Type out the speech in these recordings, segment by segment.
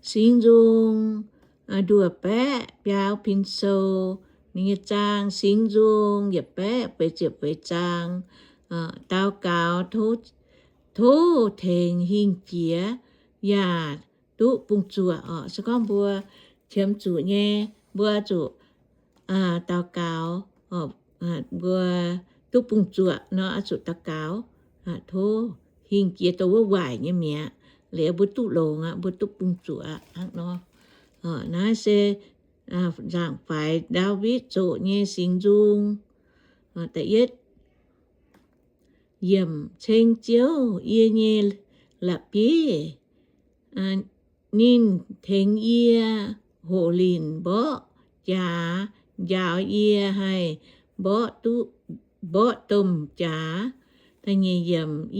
Singx Nzung nduoh baeqv biaux pin sou, ninh nyei zaang Singx Nzung yietc baeqv feix ziepc feix zaang. Daux gaux tov tengx hingh jiex yaac duqv bungx zuoqc oc. Se gorngv mbuo qiemx zuqc nyei, mbuo zuqc daux gaux, mbuo duqv bungx zuoqc nor, zuqc daux gaux, tov hingh jiex dongh wuov waaic nyei mi'aqv. Liuz mbuo duqv longx aqv, mbuo duqv bungx zuoqc aqv hnangv nor. Naaiv se nzaangc faix Ndaawitv zoqc nyei Singx Nzung. Da'yietv yiemc, Ceng Ziouv, yie nyei la'bieiv, ninh tengx yie hoqc linc mborqv jaax, njaaux yie haih mborqv domh jaax.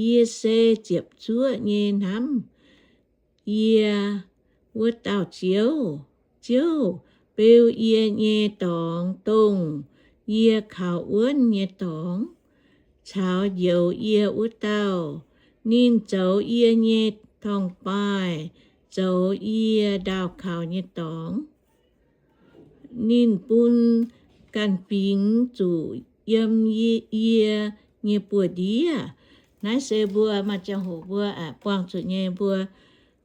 Yie se ziepc zuoqv nyei hnamv yie wuov dauh Ziouv. Ziouv beu yie nyei dorngx, dongh yie kaux wuonv nyei dorngx, caux njoux yie wuov dauh. Ninh zoux yie nyei torngv-baaih, zoux yie ndaauh kaux nyei dorngx. Ninh bun ganh fingx zuqc yiem yie nyei buoz-ndiev. Naaiv se mbuo maaih ziangh hoc mbuo buangh zuqc nyei, mbuo,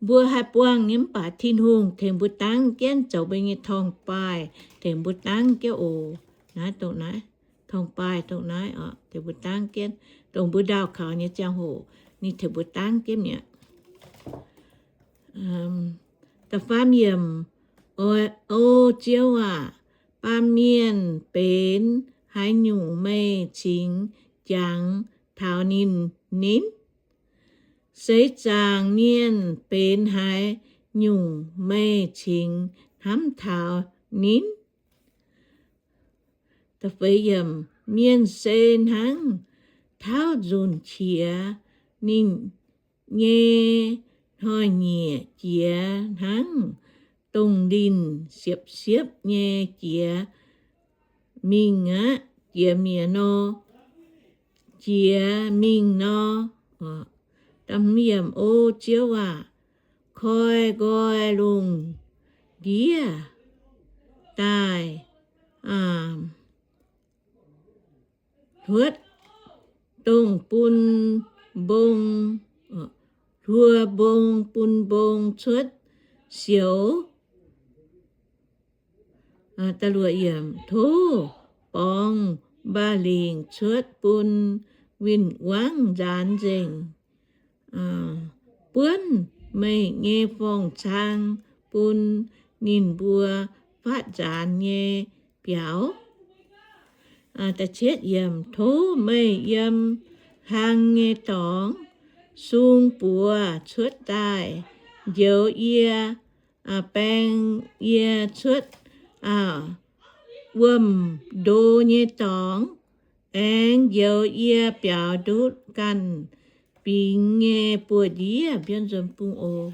mbuo haih buangh nyei mv baac Tin-Hungh tengx mbuo dangv jienv zoux mbuo nyei torngv-baaih, tengx mbuo dangv jienv oc. Naaiv dongh naaiv, torngv-baaih dongh naaiv oc, tengx mbuo dangv jienv, dongh mbuo ndaauh kaux nyei ziangh hoc ninh tengx mbuo dangv jienv mi'aqv. Da'faam yiemc, O Ziouv aac, baamh mienh benx haaix nyungc meih cingx jangx taux ninh? Seix zaangc mienh benx haaix nyungc meih cingx hnamv taux ninh? Mienh se hnangv tauv nzunc qiex, ninh nyei hnoi-nyieqc jiex hnangv dongh linh siepv-siepv nyei jiex mingh aqv, jiex mi'aqv nor, jiex mingh nor. O Ziouv aac, koi nqoi lungh ndiev daaih, huotv dongh bun mbong, hluo mbong bun mbong cuotv sioux. Tov borngz mba'lingc cuotv bun win-wangv nzaanx nzengc, buonv meih nyei forng-cang bun ninh mbuo fatv nzaanx nyei biaux. Tov meih yiem hlang nyei dorngx sung buoz cuotv daaih, njoux yie, baeng yie cuotv wuom-ndo nyei dorngx, aengx njoux yie biaux ndutv ganh fingx nyei buoz-ndiev. Mbienv nzuonx bung oc.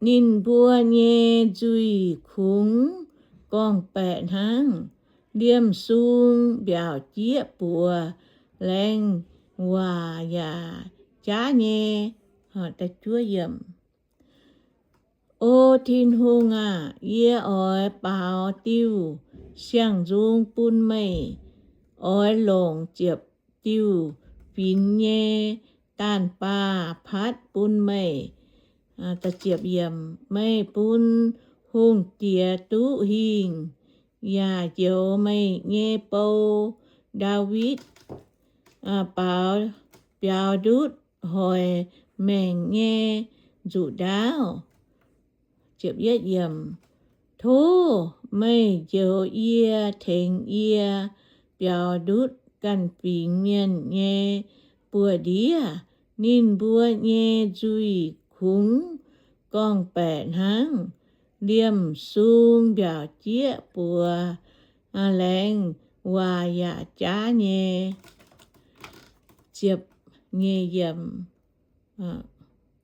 Ninh mbuo nyei nzuih kungx gorngv-baeqc hnangv liemh sung mbiaauc jieqv buoz, laengz waac yaac jaav nyei. O Tin-Hungh aac, yie oix baaux diuh siang-nzung bun meih, oix longc ziepc diuh finx nyei daanh baah patv bun meih. Meih bun hungh diex duqv hingh, yaac njoux meih nyei bou, Ndaawitv, baaux, biaux ndutv hoic maengc nyei nzuqc ndaauv. Tov meih njoux yie, tengx yie biaux ndutv ganh fingx mienh nyei buoz-ndiev. Ninh mbuo nyei nzuih kungx gorngv-baeqc hnangv liemh sung mbiaauc jieqv buoz, laengz waac yaac jaav nyei.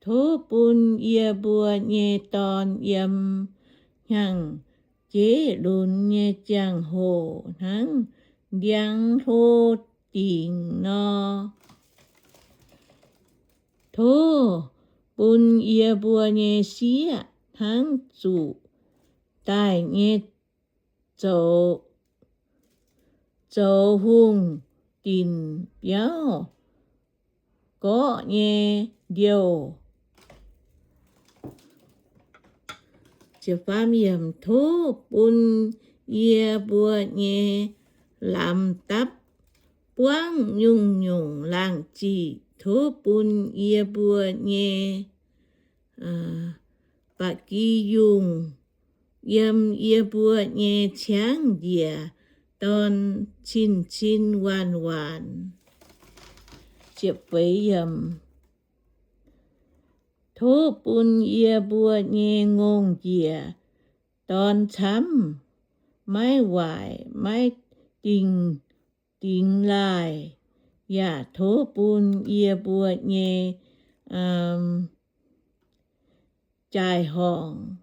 Tov bun yie mbuo nyei dorn yiem hnyangx-jeiv lunx nyei ziangh hoc hnangv ndiangx-hlo dingc nor. Tov bun yie mbuo nyei sieqv hnangv zuqc daaih nyei zoux, zoux hungh dinc biauv gorqv nyei ndiouh. Tov bun yie mbuo nyei lamz dapv buangv nyungc-nyungc laangh ziqc. Tov bun yie mbuo nyei ba'gi yungh yiem yie mbuo nyei ciangv njiec dorn cin-cin waanc-waanc. Tov bun yie mbuo nyei ngongh njiec dorn camv, maiv waaic, maiv dingx, dingx laaih. Yaac tov bun yie mbuo nyei jaai-horngc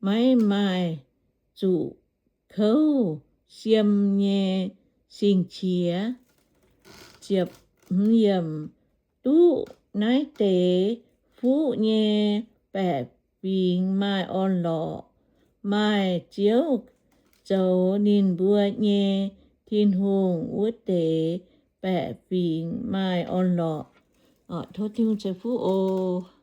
maiv maaih zuqc kouv siem nyei sing-qiex. Duqv naaiv deix fuqv nyei baeqc fingx maaih orn-lorqc, maaih Ziouv zoux ninh mbuo nyei Tin-Hungh wuov deix baeqc fingx maaih orn-lorqc. Tov Tin-Hungh ceix fuqv oc.